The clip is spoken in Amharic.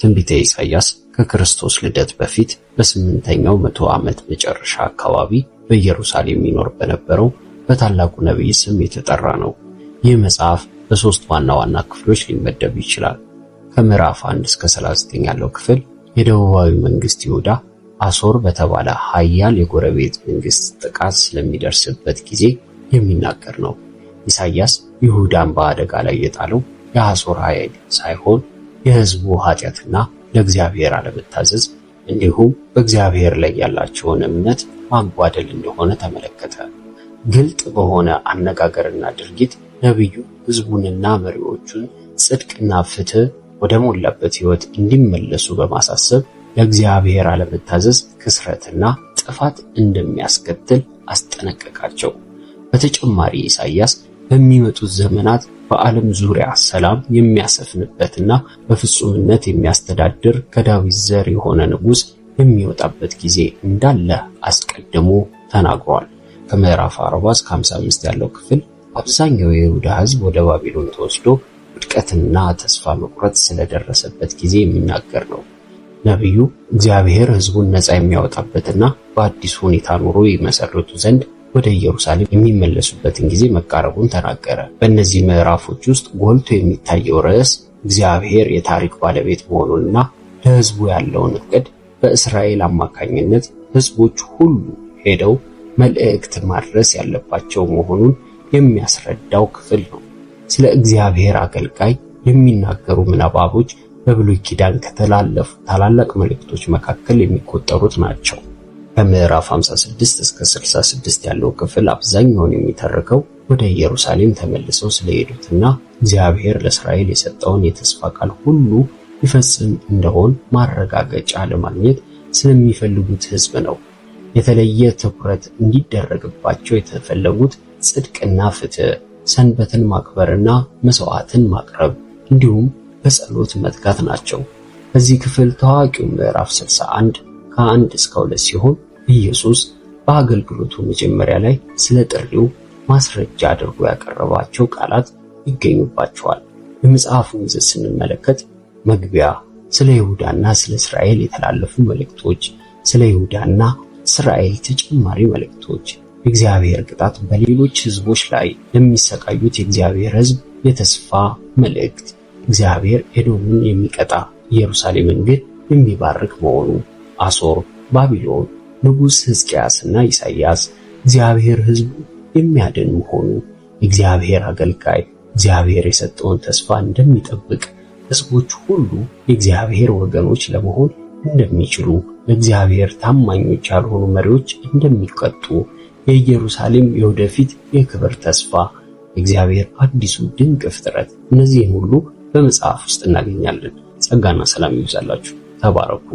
ትንቢተ ኢሳይያስ ከክርስቶስ ልደት በፊት በ8ኛው መቶ ዓመት መጨረሻ አካባቢ በኢየሩሳሌም ይኖር በነበረው በታላቁ ነቢይ ስም የተጠራ ነው። ይህ መጽሐፍ በሦስት ዋና ዋና ክፍሎች ሊመደብ ይችላል። ከምዕራፍ 1 እስከ 39 ያለው ክፍል የደቡባዊ መንግስት ይሁዳ አሶር በተባለ ኃያል የጎረቤት መንግስት ጥቃት ስለሚደርስበት ጊዜ የሚናገር ነው። ኢሳይያስ ይሁዳን በአደጋ ላይ የጣለው የአሦር ኃይል ሳይሆን የሕዝቡ ኃጢአትና ለእግዚአብሔር አለመታዘዝ እንዲሁም በእግዚአብሔር ላይ ያላቸውን እምነት ማጓደል እንደሆነ ተመለከተ። ግልጥ በሆነ አነጋገርና ድርጊት ነቢዩ ሕዝቡንና መሪዎቹን ጽድቅና ፍትሕ ወደ ሞላበት ሕይወት እንዲመለሱ በማሳሰብ ለእግዚአብሔር አለመታዘዝ ክስረትና ጥፋት እንደሚያስከትል አስጠነቀቃቸው። በተጨማሪ ኢሳይያስ በሚመጡት ዘመናት በዓለም ዙሪያ ሰላም የሚያሰፍንበትና በፍጹምነት የሚያስተዳድር ከዳዊት ዘር የሆነ ንጉሥ የሚወጣበት ጊዜ እንዳለ አስቀድሞ ተናግሯል። ከምዕራፍ 40 እስከ 55 ያለው ክፍል አብዛኛው የይሁዳ ሕዝብ ወደ ባቢሎን ተወስዶ ውድቀትና ተስፋ መቁረጥ ስለደረሰበት ጊዜ የሚናገር ነው። ነቢዩ እግዚአብሔር ሕዝቡን ነፃ የሚያወጣበትና በአዲስ ሁኔታ ኑሮ ይመሰርቱ ዘንድ ወደ ኢየሩሳሌም የሚመለሱበትን ጊዜ መቃረቡን ተናገረ። በእነዚህ ምዕራፎች ውስጥ ጎልቶ የሚታየው ርዕስ እግዚአብሔር የታሪክ ባለቤት መሆኑንና ለሕዝቡ ያለውን ዕቅድ በእስራኤል አማካኝነት ሕዝቦች ሁሉ ሄደው መልእክት ማድረስ ያለባቸው መሆኑን የሚያስረዳው ክፍል ነው። ስለ እግዚአብሔር አገልጋይ የሚናገሩ ምንባቦች በብሉይ ኪዳን ከተላለፉ ታላላቅ መልእክቶች መካከል የሚቆጠሩት ናቸው። ከምዕራፍ 56 እስከ 66 ያለው ክፍል አብዛኛውን የሚተርከው ወደ ኢየሩሳሌም ተመልሰው ስለሄዱትና እግዚአብሔር ለእስራኤል የሰጠውን የተስፋ ቃል ሁሉ ይፈጽም እንደሆን ማረጋገጫ ለማግኘት ስለሚፈልጉት ሕዝብ ነው። የተለየ ትኩረት እንዲደረግባቸው የተፈለጉት ጽድቅና ፍትሕ፣ ሰንበትን ማክበርና መስዋዕትን ማቅረብ እንዲሁም በጸሎት መትጋት ናቸው። በዚህ ክፍል ታዋቂው ምዕራፍ 61 ከ1 እስከ 2 ሲሆን ኢየሱስ በአገልግሎቱ መጀመሪያ ላይ ስለ ጥሪው ማስረጃ አድርጎ ያቀረባቸው ቃላት ይገኙባቸዋል። የመጽሐፉን ይዘት ስንመለከት መግቢያ፣ ስለ ይሁዳና ስለ እስራኤል የተላለፉ መልእክቶች፣ ስለ ይሁዳና እስራኤል ተጨማሪ መልእክቶች፣ የእግዚአብሔር ቅጣት በሌሎች ሕዝቦች ላይ ለሚሰቃዩት የእግዚአብሔር ሕዝብ የተስፋ መልእክት፣ እግዚአብሔር ኤዶምን የሚቀጣ ኢየሩሳሌምን ግን የሚባርክ መሆኑ፣ አሶር፣ ባቢሎን፣ ንጉሥ ሕዝቅያስና ኢሳይያስ፣ እግዚአብሔር ሕዝቡ የሚያድን መሆኑ፣ የእግዚአብሔር አገልጋይ እግዚአብሔር የሰጠውን ተስፋ እንደሚጠብቅ፣ ሕዝቦች ሁሉ የእግዚአብሔር ወገኖች ለመሆን እንደሚችሉ፣ ለእግዚአብሔር ታማኞች ያልሆኑ መሪዎች እንደሚቀጡ፣ የኢየሩሳሌም የወደፊት የክብር ተስፋ፣ የእግዚአብሔር አዲሱ ድንቅ ፍጥረት፣ እነዚህን ሁሉ በመጽሐፍ ውስጥ እናገኛለን። ጸጋና ሰላም ይብዛላችሁ። ተባረኩ።